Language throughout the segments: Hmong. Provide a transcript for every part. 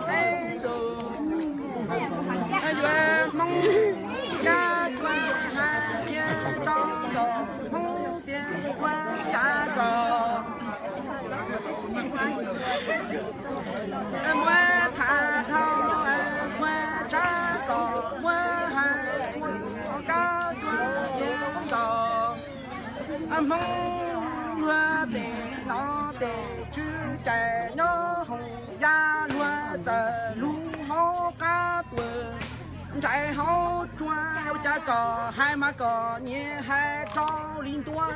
Teb ntus, yuav Hmoob kab tuag hais thiab tso nkaus Hmoob tias txhua kav kom muab tham dhau txhua tsab kom muab hais txhua kab tuag tiag nkaus. Hmoob luag tes no tes tswv rais nyob hoos ya luag txawm lub hauv qab tuag ntsais hauv tsuag ua cas kom hais mas kom nyias hais rau li ntua.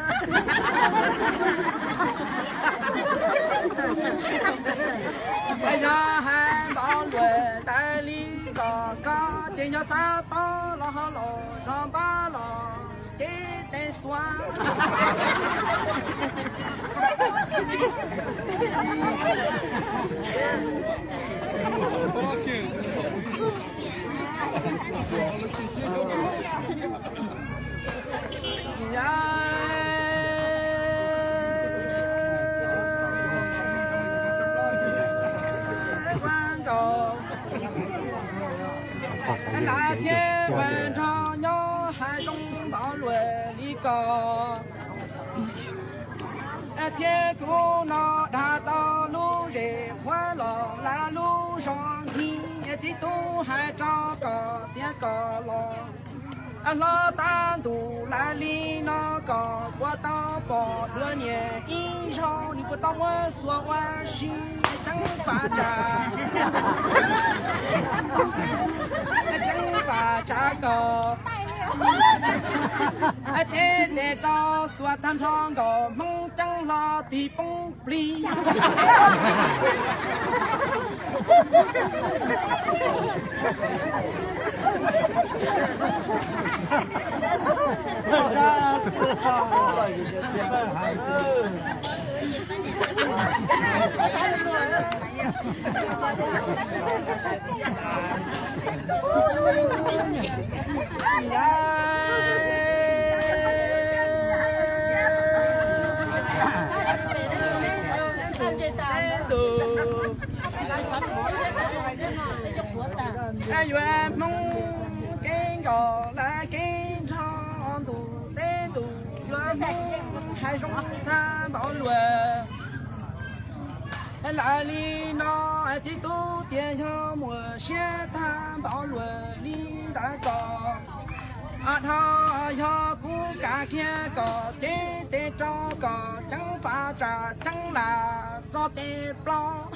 Yog hais npaum luag daws li kom koj ces yog xav paub los ho los zog npab los cev tes xuas. Lam thiab ua nrog nyob hais zoo npaum luag li ko. Thiab kuv no dag tau lub zem qhuav los lawm lub zos nkig, txiv tub hais rau kom tiav kom los hlob tab ntus lawm li no kom puas tau pom dua niam ib zaug, nws puas tau muab xuas ua si ceev faj tsam, ceev faj tsam kom cev tes rau xuas tag nrho nkaus Hmoob ceeb hlo tig poob plig. Yuav Hmoob kev nkaus lawm kev nrog ntuj teb ntuj, yuav Hmoob hais zoo tag npaum luag. Lawm li no txiv tub tias yog muaj siab tag npaum luag li ntawd kom dhau, yog kuv kam kiag kom cev tes rau kom ceev faj tsam ceev lam rau tes plaub.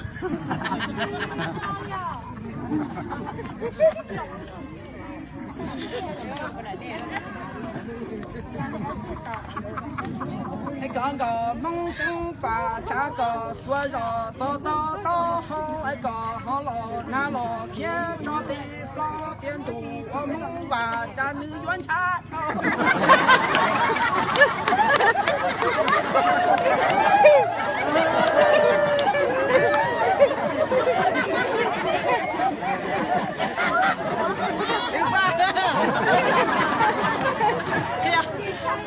Es kom nkaus Hmoob ceev faj tsam kom xuas zog tog tog taub hau, es kom ho los nag los khiav tso tes plaub tiav ntus ua Hmoob vam cas nws yuav ncha tau.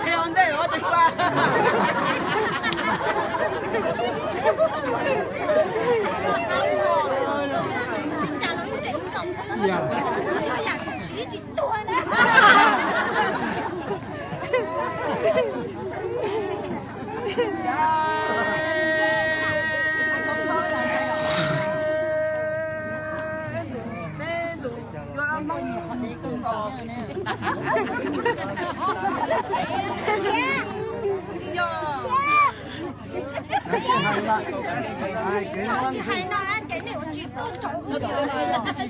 Qhia ntej los ces pa. Tsis hais no na ces nej ua tsis tau tsaus. Tsis qau.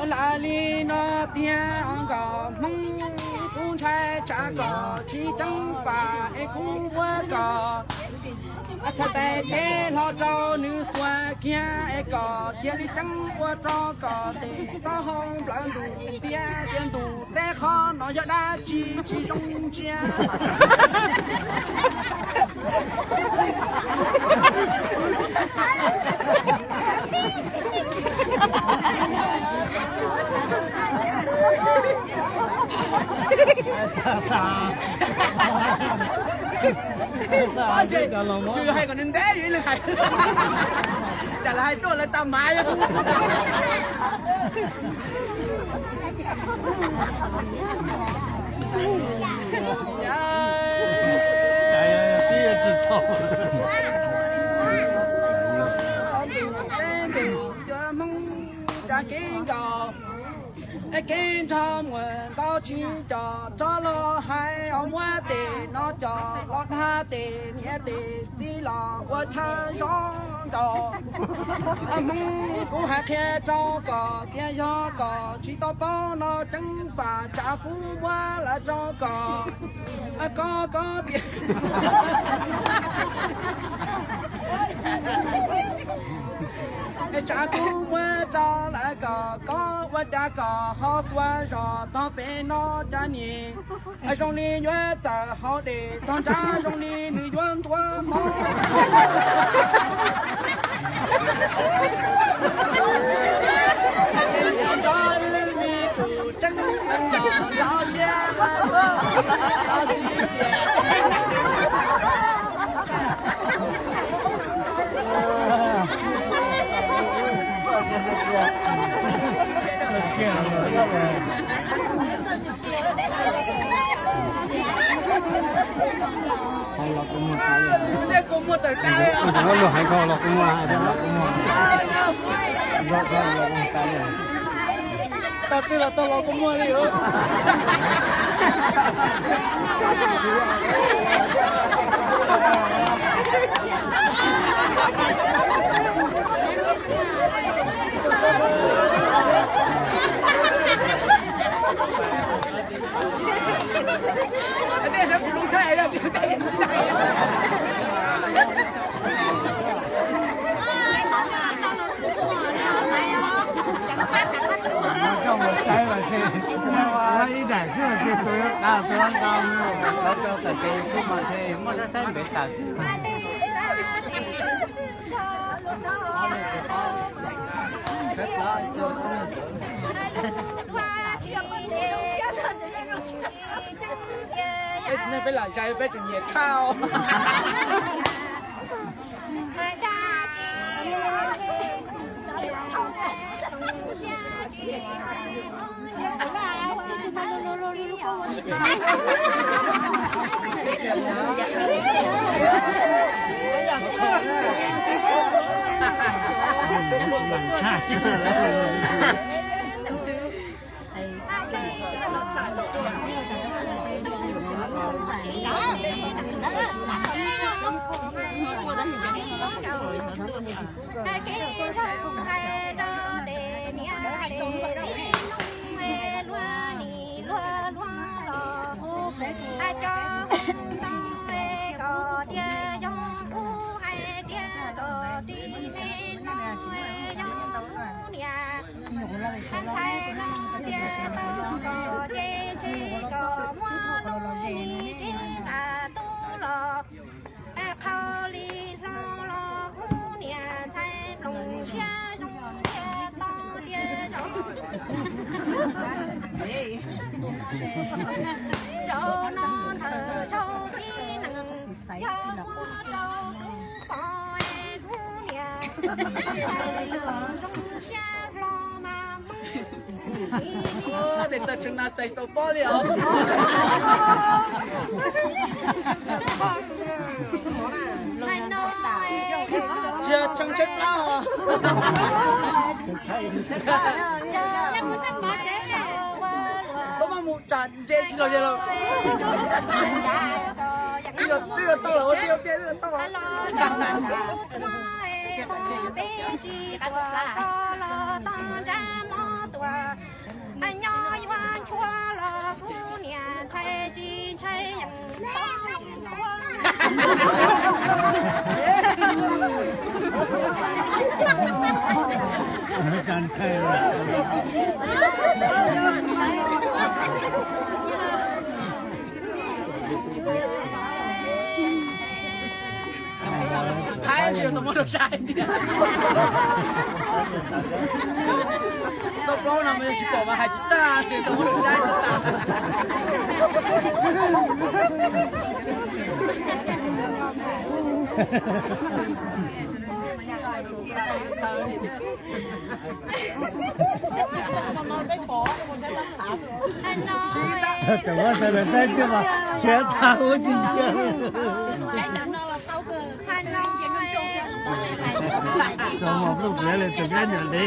Lawm li no tiag nkaus Hmoob, kuv ntshai tsam kom tsis ceev faj es kuv muab kom txhais tes cev hlo rau nws xuas kiag es kom cia li ceev ua rau kom tes taub hau nplawv ntuj tiaj tiaj ntuj teb qhov no yog dab tsi tsis zoo ntsia. Yus hais kom ntev ntev yus ib leeg hais, tsam lawv hais tuaj lawv tag mas yog. Cov Hmoob cov keeb nkaus, keeb nrho muaj ntau tsis cov, rov los hais os muab tes no cov los dhab tes niam tes txiv los ua chaw zoo nkaus. Hmoob kuv hais qhia rau koj tias yog koj tsis tau paub no ceev faj tsam kuv muab lawv rau koj, koj koj tias tsam kuv muab rau lawv koj, koj ua cas koj ho xuas zog tog pem no cas niam zoo li yuav txawm haus dej tog nrab zoo li nws yuav ntuav mov. Nrog wb me tub tseeb los los siab, xov xwm tias Luag hais koj los kuv muaj, tau twg los tau los kuv muaj li. Ib daim xwb ces tus yuav qa tus yuav nqa, lawv rau tawm ces kuj mas ces muaj rab saib npev tawm. Peb lam zais peb tseem nyiam tshaj. Ntxhais no tias tau kom ces tsis kom muab lub me cev nqa tub los, qhov li hlo los kuv niam ntxhais nplooj siab zoo tias tau tias zoo. Zaum no ntawm zaum tib neeg yog muab rau kuv pom es kuv niam ntxhais zoo siab hlo mas mus. Tes taw tseem na txais tau pob li os. Tsis yog tshee tsheb plab os. Koj maj mus tsam ntse tsis los yog lawm. Twb yuav tau lawm, ua tiag ua tiag twb yuav tau lawm. Thaib tsis yog tau muab rau saib tiag. Tau plaub no mas yog tsis pom mas hais tsis tag, tau muab rau saib tsis tag. Cov muaj sawv daws saib thiab mas siab tag ua tsis ntsiag. Cov muaj pluj pliav li tus kab nyuam li.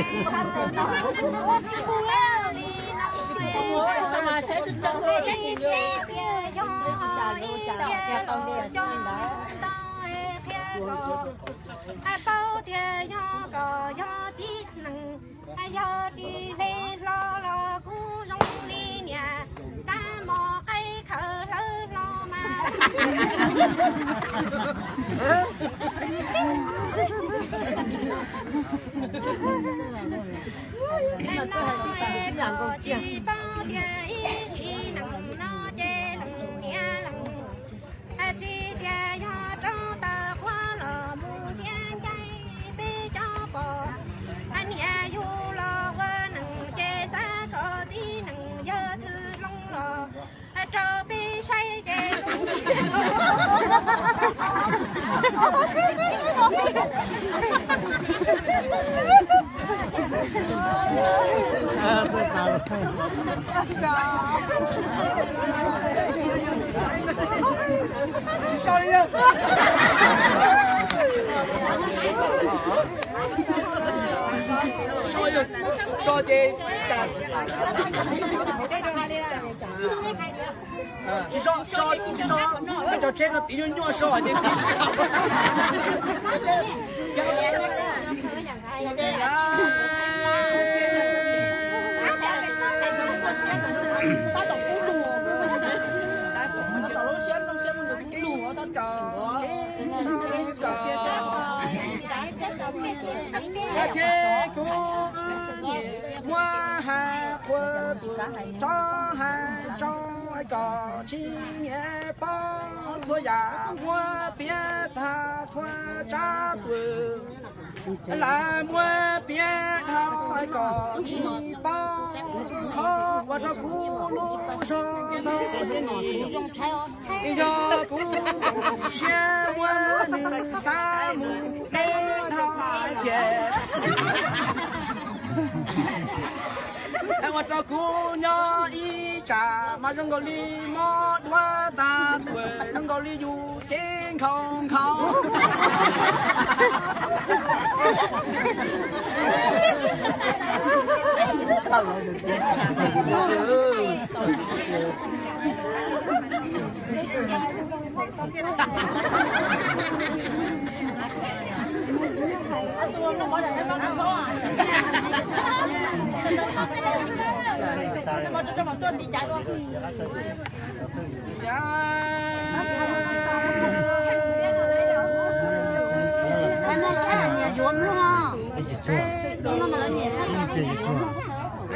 Paub tias yog kom yog txiv neej, yog tsis hle hlo los kuj zoo li niam tab mos qaib khawv hlawv hlo mas. Kom tsis paub tias ib sim neej no ces leej niam leej txiv tias yog rau tawm quav los mus nrhiav ncaig peb cov pom. Niam yug los ua neej ces xav kom txiv neej yog thwj hloov los rau peb saib ces So ces tsis so, so tsis so, cov tsheb no tiv nyuaj nyuaj so ces tiv. Thiab kuv muab hais qhua tus tso hais rau kom tsis nyiam paub txhua yam, muab piav tag txhua tsab tuam. Lawv muab piav dhau kom tsis paub qhov ua rau kuv lub zog tau nim. Yog kuv siab muab nws xa mus deb dhau ces ua rau kuv nyob ib tsam mas zoo nkaus li mob duab tag tuam, zoo nkaus li yus cev nkhaus nkhaus.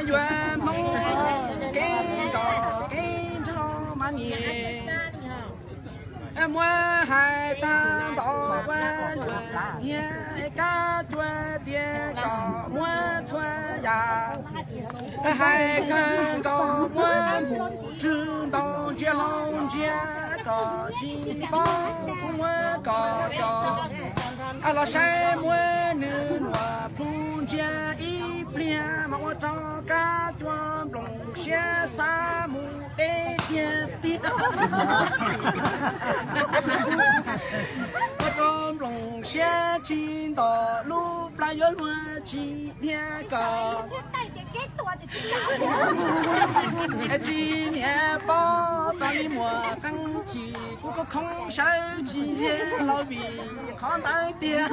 Yuav Hmoob kev nkaus kev nraug mas nim muab hais tag npaum ua luam hiab, kab cua tias kom muab txhua yam, hais kawg nkaus muab npum tswg ntaus ntsia hlau ntsia kom tsis paub, muab kom cov los saib muab nws nuam plhu ntsia ib pliag mas ua rau kab cua nploos siab xa mus deb tiag tiag. Ua rau nploos siab tsis ntom lub plab yuav luag tsis dhia kom tsis niam paub tos li muam qee chim kuv khoob khoob sawv tsis ntsia los vim qhov ntawd tiag.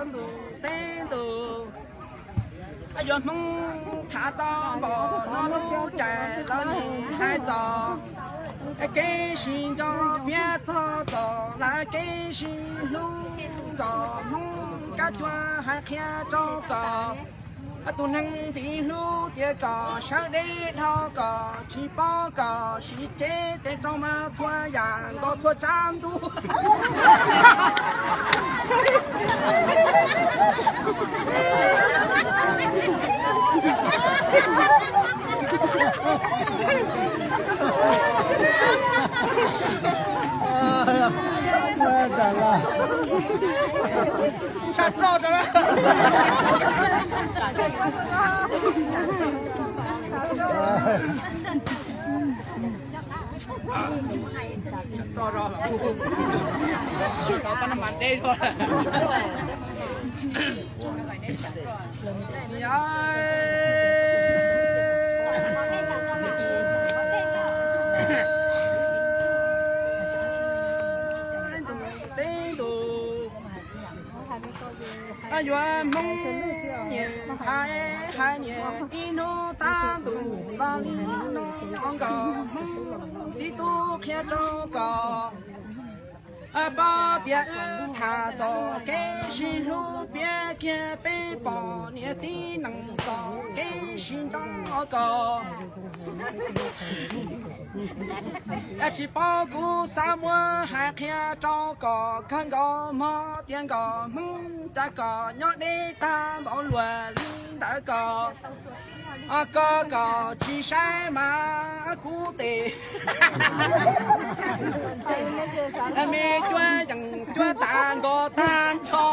Ntuj teb ntuj, yuav Hmoob tham tau npaum no lub caij los hais txog kev sib nco piav txog txog lawv kev sib hlub nrog Hmoob kab cua hais qhia rau kom Tus neeg ntxim hlub tias kom sawv deb dhau, kom tsis paub kom siv ceg, tes rau mas txhua yam nkaus txhua tsab ntuj. Sab roj rau na. Roj rau, pab no mas deb rau. Yuav Hmoob nyiam ntxhais hais nyiam ib hnub tab ntus los li no, nkaus Hmoob txiv tub qhia rau kom paub tias wb tham txog kev sib hlub, piav kiag peb pom niam txiv neej txog kev sib nco kom tsis paub kuv xav muab hais qhia rau kom kawg nkaus hmo tias nkaus Hmoob cas kom nyob deb tag npaum luag li ntawd kom koj kom tsis saib mas kuv tes me cuab yees cuab tas nkaus tag nrho.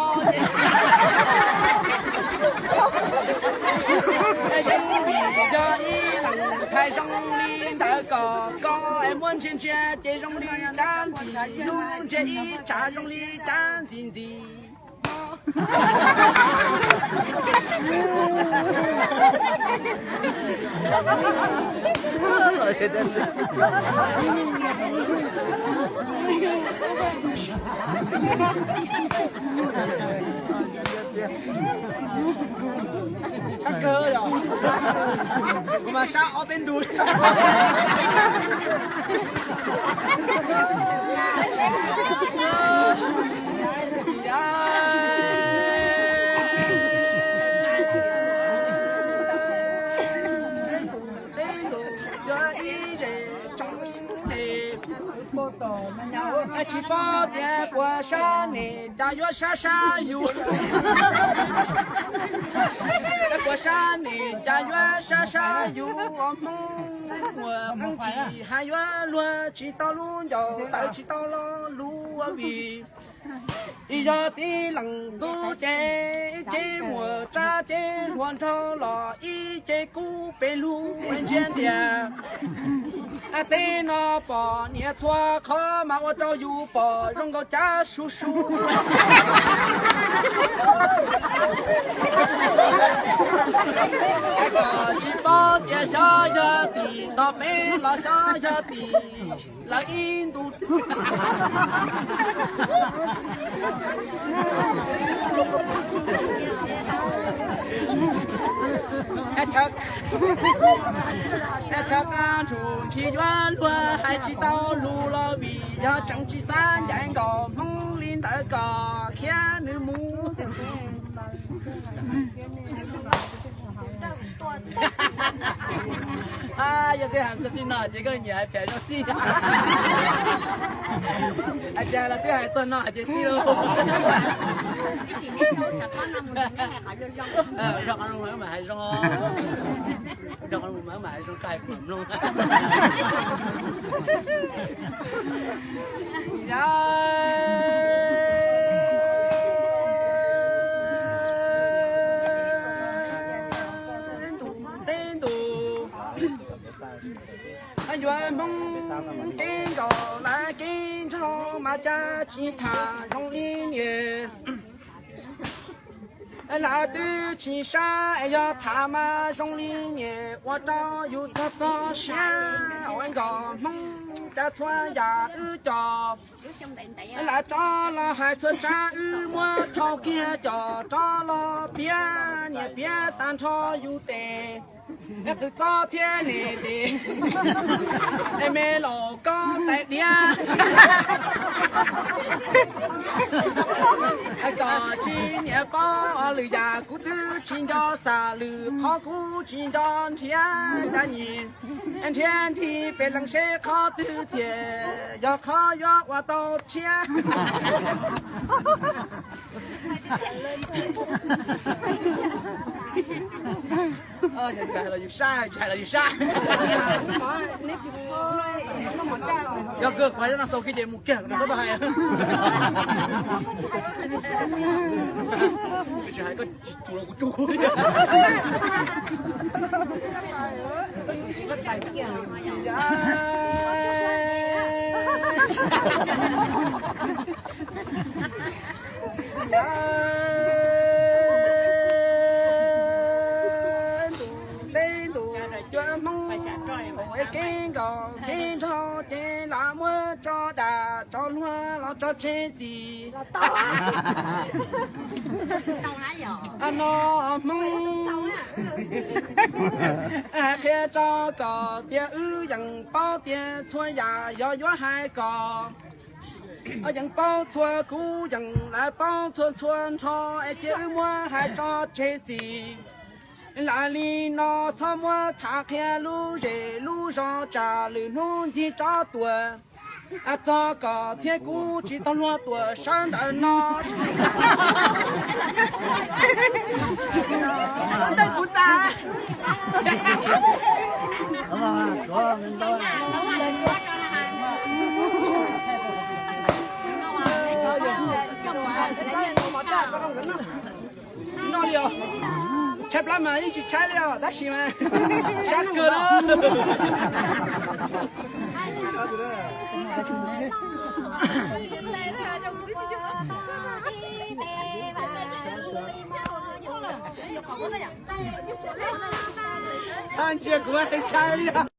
Yeej vim yog ib leeg ntxhais zoo li ntawd kom koj es muab ntsia ntsia ces zoo li tsab ntxim hlub, ntsia ib tsam zoo li tsab ntxim ntxim. Sab kawg yom, kuv mas sab ob peb ntus. Tsis paub tias puas sab nim cas yuav sab sab yus. Puas sab nim cas yuav sab sab yus ua Hmoob, ua Hmoob tsis hais yuav luag tsis tau lub ncauj tawv tsis tau lo lus ua vim yog txiv leej tub ces ib ce muaj tsab ceg hluas nraug los ib ce kub pes lug ntsia ntiag. Tej no pom niam txhua qhov mas ua rau yus pom zoo nkaus cab su su. Kom tsis paub tias xyov yog tim tos peb los xyov yog tim lawv ib ntus. Chaw qab ntshis yuav luag hais tsis tau lus los vim yog tseem tsis xav ncaim nkaus Hmoob li ntawd kom khiav nws mus. Yog twb hais txog txij no ces koj nyiam hais phem zoo xij. Hais tias los twb hais txog no ces xij lauj. Rau qhov zoo mas hais zoo, rau qhov zoo mas hais zoo koj hais kuv mloog. Tej ntus yuav Hmoob kev nkaum lawv kev nraug mas cas tsis tham zoo li niam. Lawv twb tsis saib es yog tham mas zoo li niam ua rau yus txog txog siab. Ua nkaus Hmoob cas txhua yam wb cov lawv rov los hais txhua tsab wb muab thau kiag cov rov los piav niam piav tag nrho yus tes. Qw txob thiab niam tes es me laus koj tais diab. Kom tsis niam paub lwm yam kuv twb Tsis nco xam lwm qhov kuv tsis nco nrhiav dab tsi, nrhiav nrhiav peb leeg seb qhov twg thiaj yog qhov yuav ua tau tshiab. Hais los yus sab, tsis hais los yus sab. Yog kawg, kuv hais no xaus kiag ces mus kiag, kuv txhob tau hais. Tsis hais koj tsis tsuj los kuv tsuj kuv li. Ntuj teb ntuj chaw Hmoob, kev nkaus kev nraug ces lam muab tso dag tso luag los tso tseg txim. No Hmoob, hais qhia rau koj tias wb yeej paub tias txhua yam yog yuav hais kom, yeej paub txhua, kuv yeej lawv paub txhua txhua nrho, es cia wb muab hais tso tseg txim. Lam li no txhob muab tham qhia lub zej lub zos tsam lwm hnub ncig rov tuaj, txog koj thiab kuv tsis tau luag tuaj sawv ntawm no. Ua ntej kuv tas. Tsis noj li os. Tshaib plab mas yeej tsis tshaib li os, tab sis mas sab kawg na. Ntsia kuv tshaib li os.